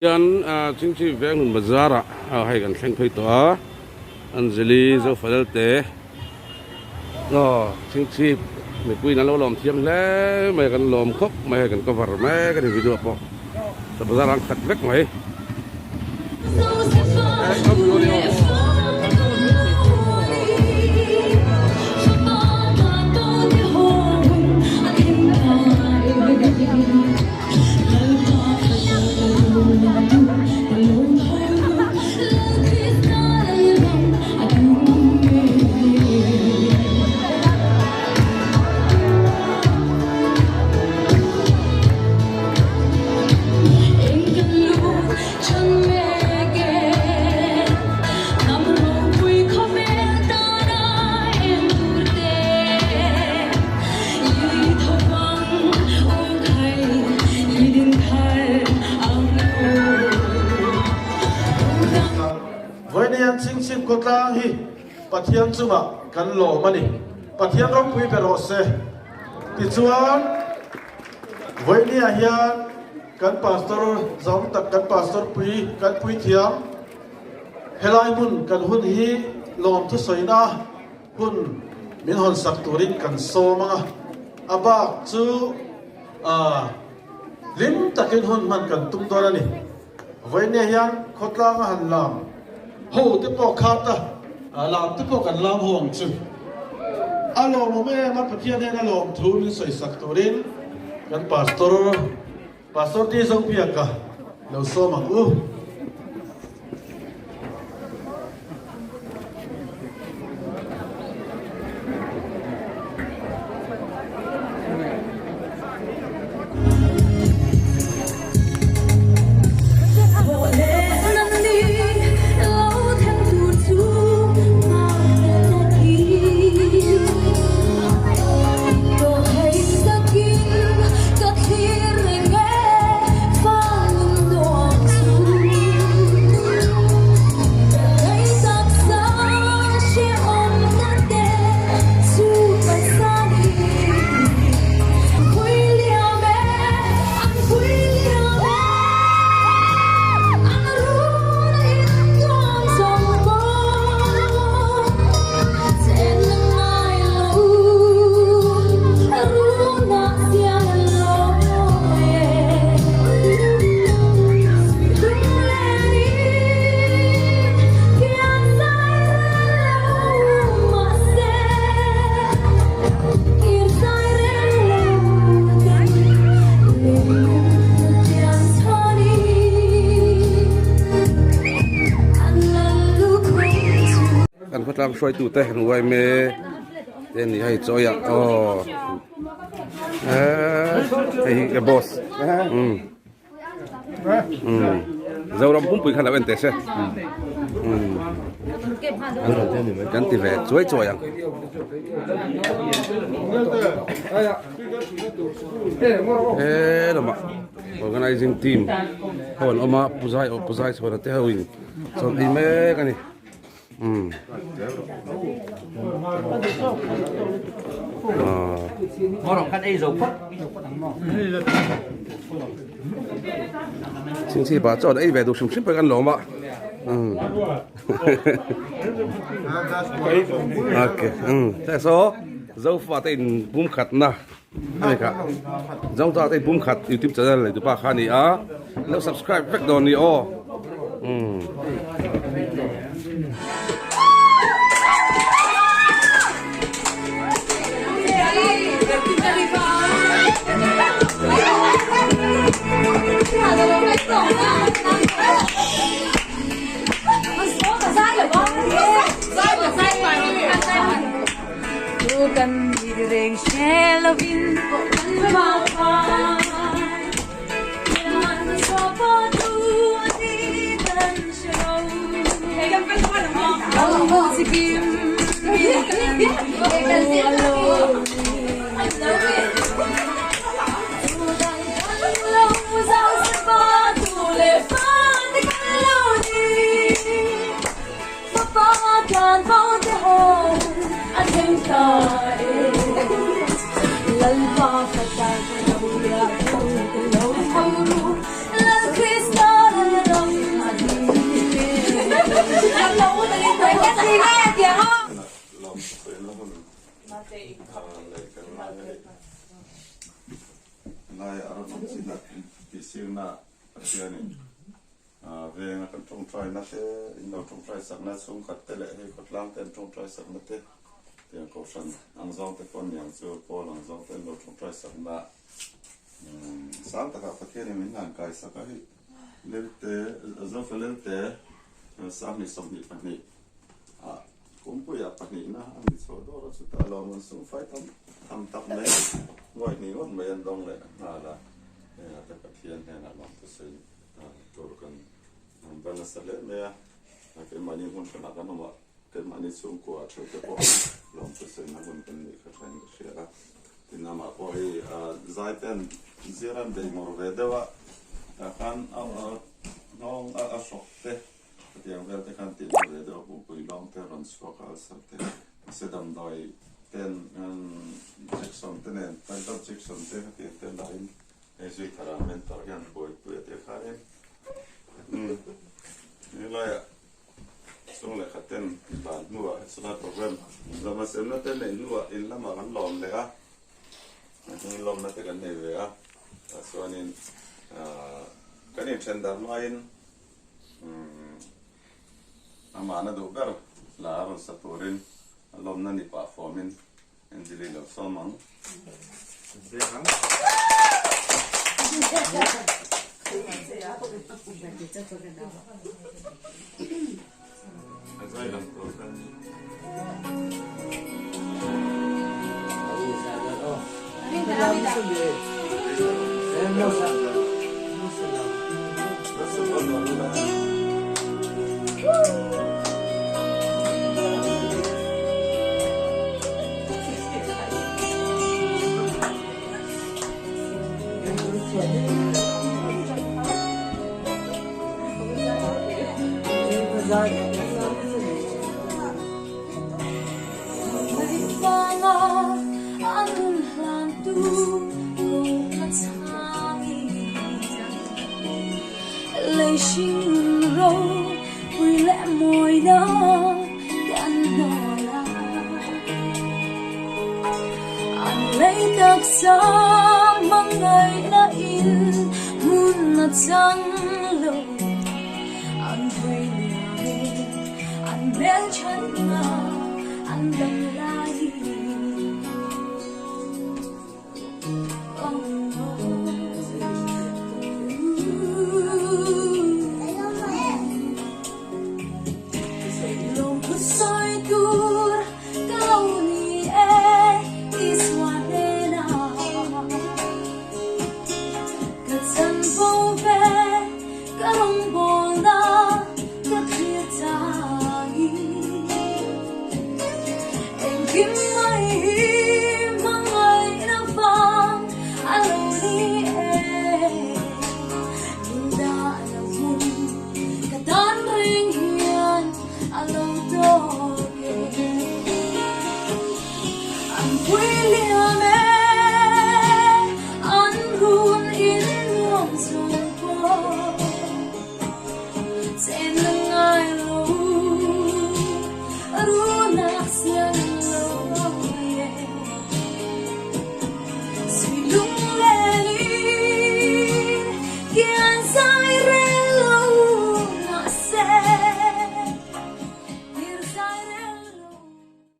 Hian Chingchi veng hnun bazar ah hei kan thleng phei tawh a Anjali Zofalel te aw Chingchi mipui in an lo lawm thiam hle mai a kan lawm khawp mai hei kan cover mek a ni video pawh bazar ah an khat vek mai. Vawiin Chingchip khawtlang hi Pathian chungah kan lawm a ni. Pathian ropui ber rawh se. Tichuan Vawinia hian kan Pastor zawng tak kan Pastor pui kan puithiam helai hmun kan hun hi lawmthu sawina hun min hawn sak turin kan sawm ang a, a bak chu hlim takin hun hman kan tum dawn a ni. Vawinia hian khawtlanga han lam ho te pawh khat a, lam te pawh kan lam ho ang chu. A lawmawm em a, Pathian hian a lawmthu min sawi sak turin kan Pastor Pastor T Zobiaka lo sawm ang u. Kan khawtlang hruaitute an uai mek te a ni hei chawi ah aw hei hi ka boss umm umm Zoram pumpui khan lo en teh se umm kan ti ve chuai chuai ang. He lamah organizing team ho an awm a puzai aw puzai chhuan te ho in chawn ei mek a ni. Umm. Chingchi pa chuan ei ve duh hrim hrim pawh kan lawm a. Umm. Okay. Umm. So Zofa te in pum khatna ani kha. Zofa te in pum khat YouTube channel nei tupa kha ani a. Lo subscribe vek dawn ni aw. Umm. Lei kan ngai a ni. Lai a rawn awm chin a tihsirna Pathianin venga kan tawngtaina te, in lo tawngtai sakna chhungkhat te leh hei khawtlang te an tawngtai sakna te, tiang kohhran ang zawng te pawh niang chu pawl ang zawng te an lo tawngtai sakna sang takah Pathianin min han kai sak a hei Lelte, Zofa Lelte 2022 ah Kumpuia pahnihna a ni chho dawr a, chutah lawm an sum fai tam tham tak mai ngawih hnih ngawt mai an dawng leh nghal a, hengah te Pathian hnenah lawm thusawi tur kan va nasa hle mai a, keimahni hmun hranah kan awm a, keimahni chhungkua theuh te pawh lawm thusawina hun kan nih kha thain ka hria a, tin amah pawh hei zai ten zir an bei ngawr ve deuh a, tah khan a nghawng a hrawk te. Hetiang vel te khan tihna ve deuh a pupui lawng te rawn chhuak a ulcer te mahse damdawi ten injection te nen pantop jection te hetiang te la in hei zui thar ah mentor hian buaipui a tia khanin helaiah chung lehkha ten dan hnuah hetiang program lawma semna te neih hnuah in lamah kan lawm leh a heng lawmna te kan nei ve a tah chuanin kan inthen dar hmain Amah na duh ber la a rawn sa turin a lawmna ni pah fawmin Anjali lo sawm ang. A zai lang tur kha ni.